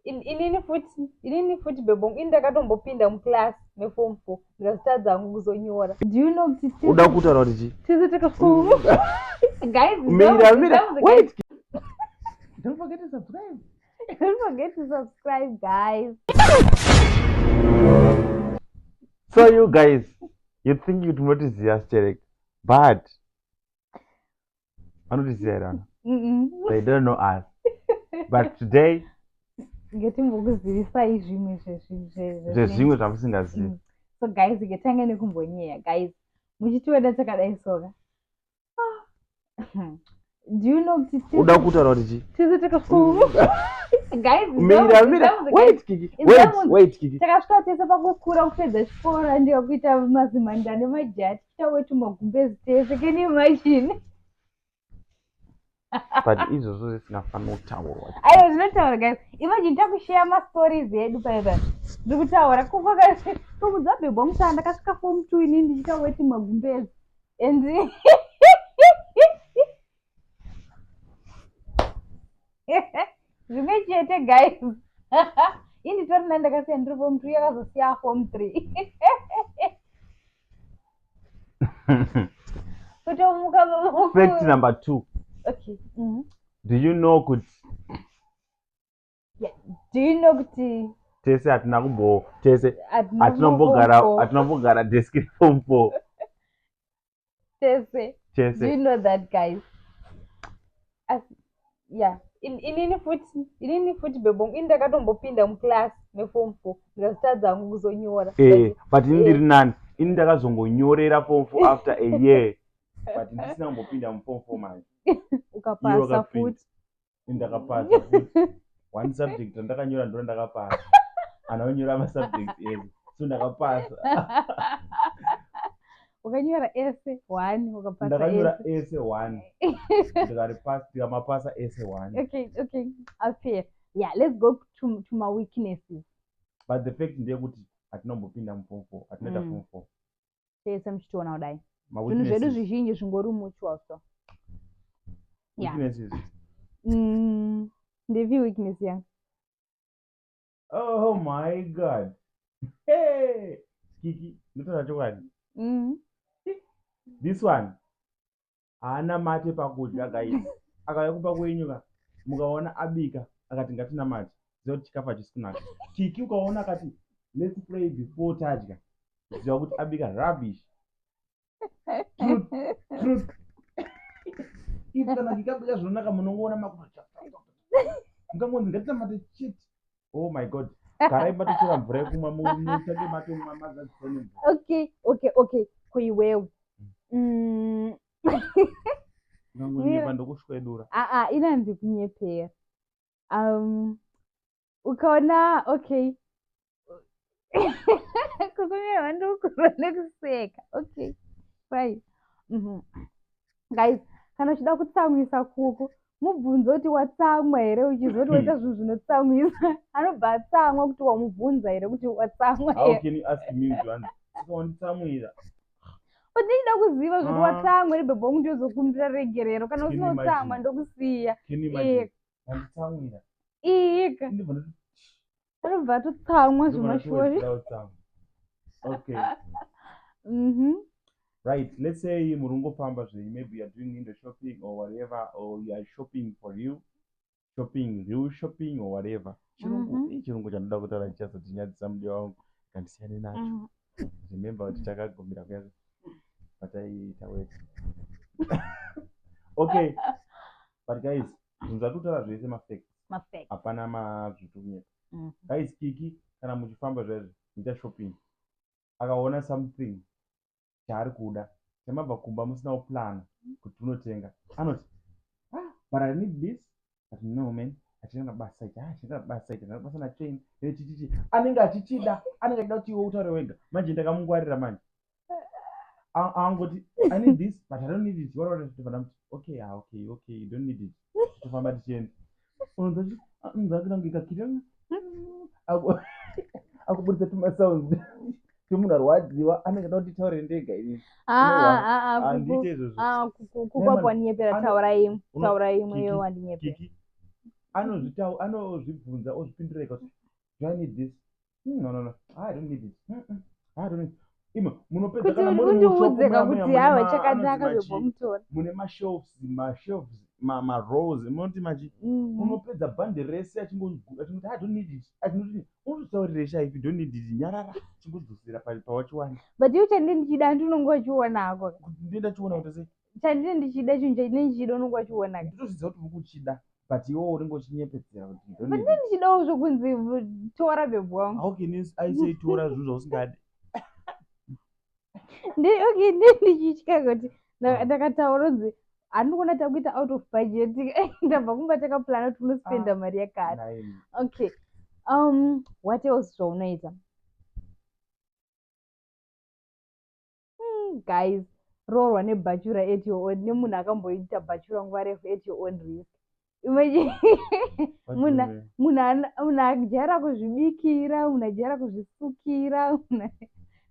Inini futi, inini futi bebo, ini ndakatombopinda muclass meform 4 ndikazotadza hangu kuzonyora. Do you know kuti tese- Uda kutaura kuti chii? tese takasvika Guys, Mira, mira. Wait. Don't forget to subscribe. Don't forget to subscribe, guys. So you guys, you think you munotiziva sterek, but vanotiziva here vanhu? They don't know us. But today Ngatimbokuzivisai zvimwe zvezvimwe zvamusingazivi. So guys, ngetange nekumbonyeya guys. Muchitiona takadai soka. Do you know kuti Uda kutaura kuti chii? tese takasvika guys, Mira, mira. Wait, Kiki. Wait, wait, Kiki. Takasvika tese pakukura kupedza chikoro ndikakuita mazimanda nemajati tichita wetu magumbezi tese. Can you imagine? But izvozvo zvisingafaniri kutaurwa. Aiwa, zvinotaura guys. Imagine takushare mastories edu paipa. Ndiri kutaura kukumudza bhebho wangu saa ndakasvika form 2 inini ndichiita weti magumbezi and zvimwe chete guys. Inditori nani ndakasiya ndiri form 2 yakazosiya form 3 kutomuka. Fact number 2. Okay. Do you know kuti Yeah. Do you know kuti tese hatina kumbo tese hatina hatinombogara form 4? Hatinombogara desk form 4. Tese. Do you Tese. Know that, guys? As, yeah. Inini futi, inini futi bebo, ini ndakatombopinda muclass meform 4 ndikazotadza hangu kuzonyora. Eh, but ini ndiri nani. Ini ndakazongonyorera form 4 after a year, but ndisina kumbopinda muform 4 manje. Ukapasa Wakapinda. futi. Ini ndakapasa futi. One subject randakanyora ndo ndakapasa, anaonyora masubject ese, so ndakapasa. Wakanyora ese one ukapasa. Ndakanyora ese. Ese one, ndikaripasa, ndikamapasa ese one. Okay, appear. Yeah, let's go to my weaknesses. But the fact ndeyekuti hatinombopinda muform 4, hatinoita form 4. Tese muchitiona kudai, zvinhu zvedu zvizhinji zvingori mutual, so yeah. Weaknesses. Ndepi weakness yangu? Oh my God, hey Kiki, ndotaura chokwadi. This one haana mate pakudya guys. Akauya kumba kwenyu ka, mukaona abika akati ngatinamate, ziva kuti chikafu hachisi kunaka. Kiki ukaona akati let's pray before tadya, ziva kuti abika rubbish. Truth, truth. If kana Kiki abika zvinonaka, munongoona makuta mukangonzi ngatinamate chete. Oh my God, garai matochera mvura yekumwa, mutange matomwa mazadziswa nemvura. Okay, kuiwewe? Ungangonyepa ndokushwedura. Aa, inanzi kunyepera. Ukaona, okay, kukumira vandokura nekuseka. Okay, fine. Guys, kana uchida kutsamwisa kuku, mubvunze kuti watsamwa here. Uchizoti waita zvinhu zvinotsamwisa, anobva atsamwa kuti wamubvunza here kuti watsamwa How here. can you ask me kuti vanhu saka wanditsamwira? But ndichida kuziva zvekuti Ah. watsamwa here bhebho wangu, ndozokumbira regerero. Kana Can you usina kutsamwa, imagine? ndokusiya. Can you imagine? Wanditsamwira. Ika. Ndibva ndati Anobva atotsamwa ndobva zvemashori. ndatiwedzera kutsamwa. Okay. Right, let's say muri kungofamba zvenyu, maybe you are doing window shopping or whatever, or you are shopping for real shopping, real shopping or whatever. Chirungu, chirungu chandoda kutaura chichazotinyadzisa mudiwa wangu, ngandisiyane nacho. Remember kuti takagumira kuya pataiita weti. Okay, but guys, zvinhu zvatiri zvese mafacts. Mafacts. Hapana mazvitunyepa. Guys, Kiki kana muchifamba zvaizvo muita shopping, akaona something chaari kuda chamabva kumba musina kuplana kuti unotenga, anoti, "Ah, but I need this." But no man, hachina basa ichi. Ah, hachina basa ichi, hachina basa nacho ini chichichi. Anenge achichida, anenge achida kuti iwe utaure wega. Manje ndakamungwarira manje. Angoti, "I need this, but I don't need it." What? Okay, ah, okay, you don't need it. Tofamba tichienda, unonzwa unonzwa kunge kakita akubudisa tumasounds temunhu arwadziwa, anenge ada kuti taure ndega ini. Handiite izvozvo. Kukwapa waninyepera. Taura imwe, taura imwe. Kiki, Iyo wandinyepera. Kiki. Anozvitau anozvibvunza ozvipindura ega kuti do I need this? No, no, no. I don't need it. I don't need it. Ima munopedza kuti kana muri mushop undiudze muya ka muya kuti mune hawa ma anonzi chakanaka machi bebhomutora. Mune mashelves, mashelves, marows munoti machi unopedza bhandi rese achingoti I don't need it. Achinoti unotaurire sha if you don't need it nyarara chingodzosera pawachiwana. But iwe chandine ndichida handi unonge wachiona hako. Ndinenge ndachiona kuti sei? Chandine ndichida chinhu chandine ndichida unonge wachiona ka. Ndotozviziva kuti uri kuchida but iwewe unenge uchinyepedzera kuti you don't But need ndine it. ndichidawo zvokunzi tora bhebhi wangu. How can you I say tora zvinhu zvausingadi? Okay, ndine ndichitya kuti ndakataura kunzi handiri kuona takuita out of budget. Ndabva kumba takaplana kuti unospenda mari yakati. Nine. Okay. What else zvaunoita? Guys, roorwa nebhachura at your own, nemunhu akamboita bhachura nguva refu at your own risk. Imagine What do you mean? Munhu ajaira kuzvibikira, munhu ajaira kuzvisukira, munhu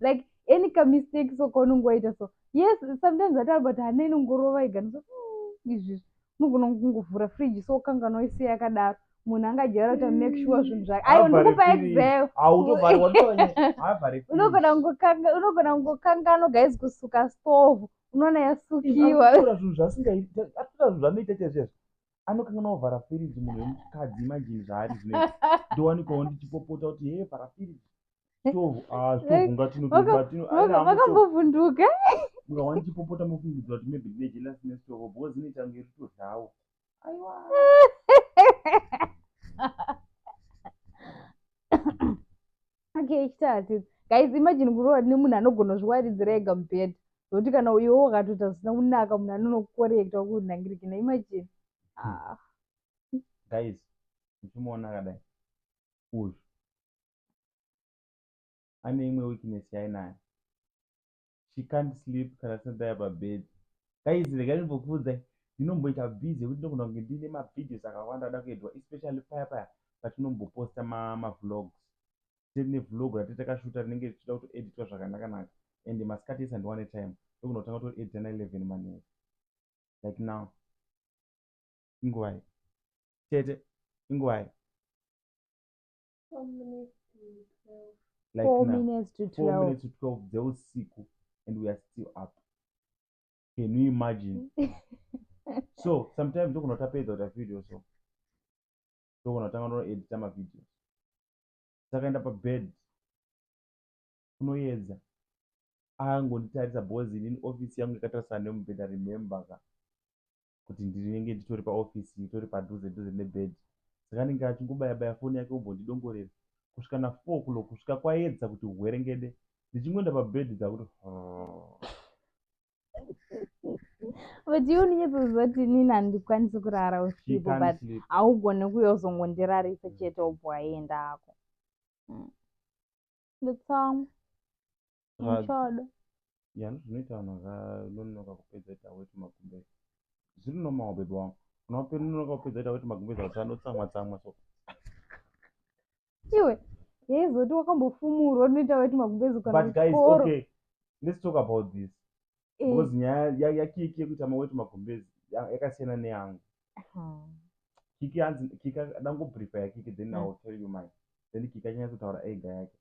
like any ka mistake so kaunonge waita so. Yes, sometimes ataura but hana inongorova ega so izvi unogona kungovhura fridge so ukanganwa isiya yakadaro. Munhu angajaira kuti make sure zvinhu zvake. Aiwa, Havhari ndikupa fridge. example. Hautovhari, watonya. Havhari fridge. Unogona kungokanganwa guys kusuka stove, unoona yasukiwa. Anotora zvinhu zvasingaiti, anotora zvinhu zvaanoita chaizvo chaizvo. Anokanganwa kuvhara firiji munhu wemukadzi, imagine zvaari zvinoita. Ndowanikwawo ndichipopota kuti hee vhara firiji. Stove, ah, stove ngatino ngatino. Vakambovhunduka. Mukawa ndichipopota mofungidzira kuti maybe ndine jealous nestove because inoita kunge iri kutodyawo. Aiwa. Okay, chitatu. Guys, imagine kuroora nemunhu anogona kuzviwaridzira ega mubhedha. Zvokuti kana iwe wakatoita zvisina kunaka munhu anonokukorekta kunhangirikina. Imagine. Ah. Guys, muchimuona akadai. Uyu. Ane imwe weakness yainayo. She can't sleep kana tisati taya pabed. Guys, regai ndimbokuudzai. Ndinomboita busy yekuti ndinogona kunge ndiine mavideos akawanda ada kuedwa, especially paya paya patinomboposta mavlogs. Tine vlog rati takashuta rinenge richida kutoeditwa zvakanaka-naka and masikati ese handiwane time. Ndogona kutanga kutoedita na11 manheru. Like now. Inguvai? Tete, inguvai? 4 minutes to 12. Like 4 now. minutes to 4 12. minutes to 12 dzeusiku and we are still up. Can you imagine? So sometimes ndogona kutapedza kuita video so. Ndogona kutanga ndoedita mavideos. Takaenda pabed kunoedza angonditarisa because inini office yangu yakatarisana nemubhedha, remember ka kuti ndinenge nditori paofisi itori padhuze dhuze nebed, saka anenge achingobaya baya foni yake ombondidongorera kusvika na4 o'clock, kusvika kwaedza kuti hwerengede, ndichingoenda pabed dzakuti. But iwe unonyatsoziva kuti inini handikwanisi kurara She usiku can't but sleep. Haugoni kuyozongondirarisa chete wobva waenda hako. Ndotsamwa. Muchodo. Ya, ndozvinoita vanhu vakanonoka kupedza ita weti magumbezi. Zviri normal, baby wangu. Unonoka kupedza ita weti magumbezi kuti anotsamwa tsamwa so. Iwe yaizoti wakambofumurwa unoita weti magumbezi kana But guys, kuchikoro. Okay, let's talk about this. Because nyaya yaKiki yekuita maweti magumbezi yakasiyana neyangu. Kiki hanzi Kiki dangobriefa yaKiki, then I will tell you mine. Then Kiki achanyatsotaura ega yake.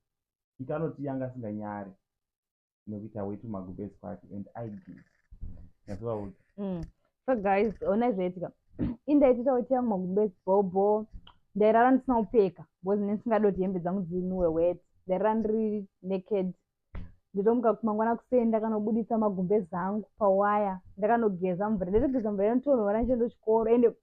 Kiki anoti yanga asinganyari nekuita weti magumbezi kwake and I did. Nyatsovaudza. So guys, ona zvaitika. Indaitita weti yangu magumbezi bhobho. Ndairara ndisina kupfeka because ndisingadi kuti hembe dzangu dzinuwe wet. Ndairara ndiri naked. Nditomuka mangwana kuseni ndakanobuditsa magumbezi angu pawaya, ndakanogeza mvura, ndaitogeza mvura inotonhora ndichienda kuchikoro, ende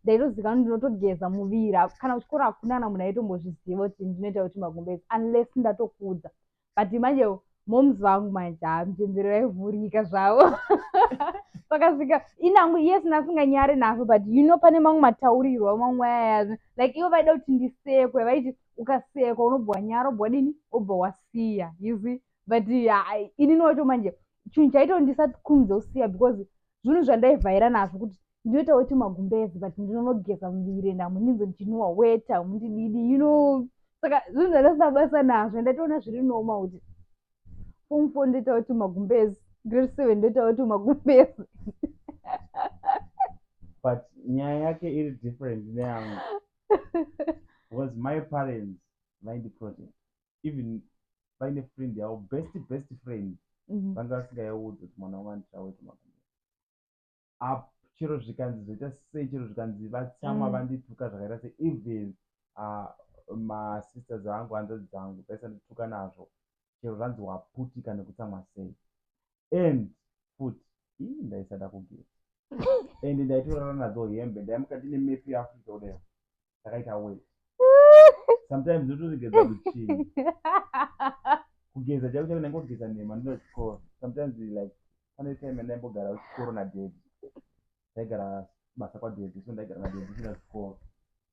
ndaitoziva kuti ndinotogeza muviri. Kana kuchikoro hakuna kana munhu aitombozviziva kuti ndinoita kuti magumbezi unless ndatokudza. But manje moms vangu manje, ha, mutembero yaivhurika zvavo pakasvika inangu. Yes, ndasinganyari nazvo, but you know pane mamwe mataurirwo mamwe aya, like ivo vaida kuti ndisekwe, vaiti ukasekwa unobva wanyara, ubva wadini, ubva wasiya, you see. But inini wacho manje chinhu chaita kuti ndisakurumidze kusiya because zvinhu zvandaivhaira nazvo kuti ndinoita weti magumbezi, but ndinonogeza muviri and hamundinzwe ndichinuwa wet, hamundididi. Saka zvinhu zvandasina basa nazvo, ndaitoona zviri normal kuti form 4 ndoita weti magumbezi, grade 7 ndoita weti magumbezi. But nyaya yake iri different neyangu because my parents vaindiprotect. Even vaine friend yavo, best friend, vanga vasingaiudzi kuti mwana wangu andichaweta magumbezi. Up chero zvikanzi zvoita sei, chero zvikanzi vatsamwa, vandituka zvakaita sei, even masisters angu, hanzvadzi dzangu dzaisandituka nazvo, chero zvanzi waputika nekutsamwa sei. And futi ii ndaisada kugeza and ndaitorara nadzo hembe. Ndaimuka ndine mepu yeAfrica kudai ndakaita wet. Sometimes ndotoregedza kuchii kugeza chaiko chaiko, ndaingogeza nhema ndino chikoro. Sometimes, like, pane time yandaimbogara kuchikoro nadaddy. Ndaigara basa kwadaddy, so ndaigara nadaddy ndichienda kuchikoro.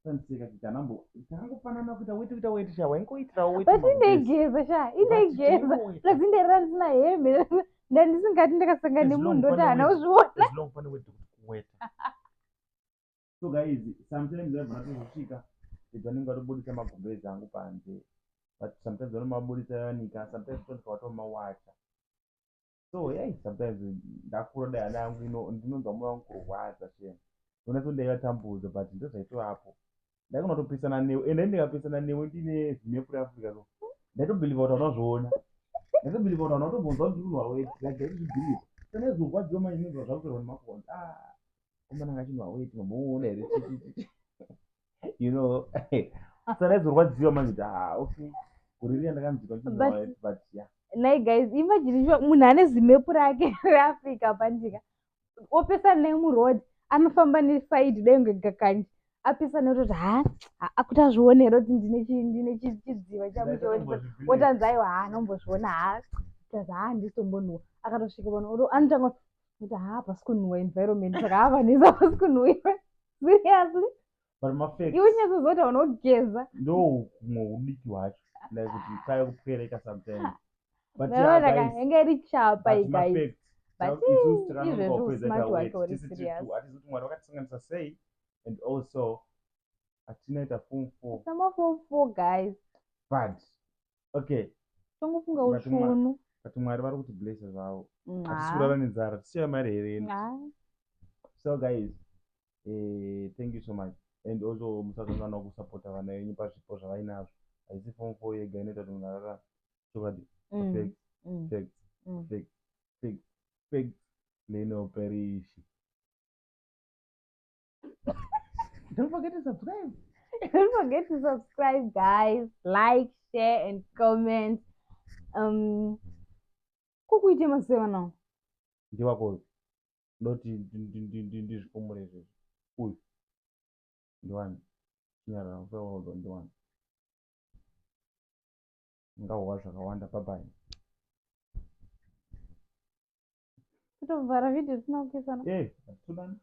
Sandiseka kuti anambo takangofanana kuita weti, kuita weti sha, waingoitirawo weti But magumbezi. indaigeza sha, indaigeza. Plus indairara ndisina hembe, ndandisingati ndakasangana As long nemunhu ndoti pane haana weti. kuzviona. As long pane weti kuti kuweta. So guys, sometimes aibva natozosvika daddy vanenge vatobudisa magumbezi angu panze, but sometimes vanomabudisa yanika, sometimes tonika vatomawacha. So hey, sometimes ndakura dai hana yangu ndinonzwa moyo wangu kurwadza shem. Ndonatso ndaivatambudza, but ndozvaitovapo. Ndaigona kutopesana newe, ende ndikapesana newe ndine zimepu reAfrica, so ndaitobhilivha kuti haunazviona, ndaitobhilivha kuti hauna kutombonzwa kuti ndiri kunwa weti. Like, ndaitozvibhilivha. Sanaizorwadziwa manje, ndinonzwa zvakutorwa nemakonzo. Ah, komana ngachinwa weti, mambomuona here? Sanaizorwadziwa manje kuti, ah, okay, gore riya ndakanzwika chinwa weti, but yeah. Nai guys, imagine sure munhu ane zimepu rake reAfrica pandika, opesana naye muroad, anofamba neside dai kunge gakanje, apesana ototi ha, akuti azvione here kuti ndine chidziva changu otanzi aiwa, ha, anombozviona, ha, tazi ha, handisi. Akatosvika pano anotanga kuti ha, pasi kunhuhwa environment, saka havanisa pasi kunhuhwira. Seriously? But mafacts. Iwe unyatsoziva kuti hauna kugeza. Ndo humwe udiki hwacho, like kuti paya kupwereka sometimes, but yeah, Maona ka guys, yanga iri chapa but guys. mafacts. But isusu izvezvi takanonoka kupedza usmart ita hwake wet. uri Tisi tiri serious. two, hatizi kuti Mwari vakatisanganisa sei, and also hatinoita form four. Sama form four, guys. But okay. Tongofunga But usvunu. But Mwari vari kuti blessa zvavo, hatisi kurara nenzara, tisiya mari here? So guys, thank you so much, and also musakanganwa kusapota vana venyu pazvipo zvavainazvo. Haisi form four yega inoita kuti munhu arara chokwadi. Facts, facts, facts, facts, facts linoperishi. Don't forget to subscribe. Don't forget to subscribe, guys, like, share and comment. Kukuite maseva nawo. Ndiwako ndoti ndizvipumure izvezvi. Uyu ndiwani? Chinyarara, usawaudza ndiwani. Ngahwa zvakawanda. Bye. Kutovhara vhidhiyo tisina kukisana. Eh, hatitodani.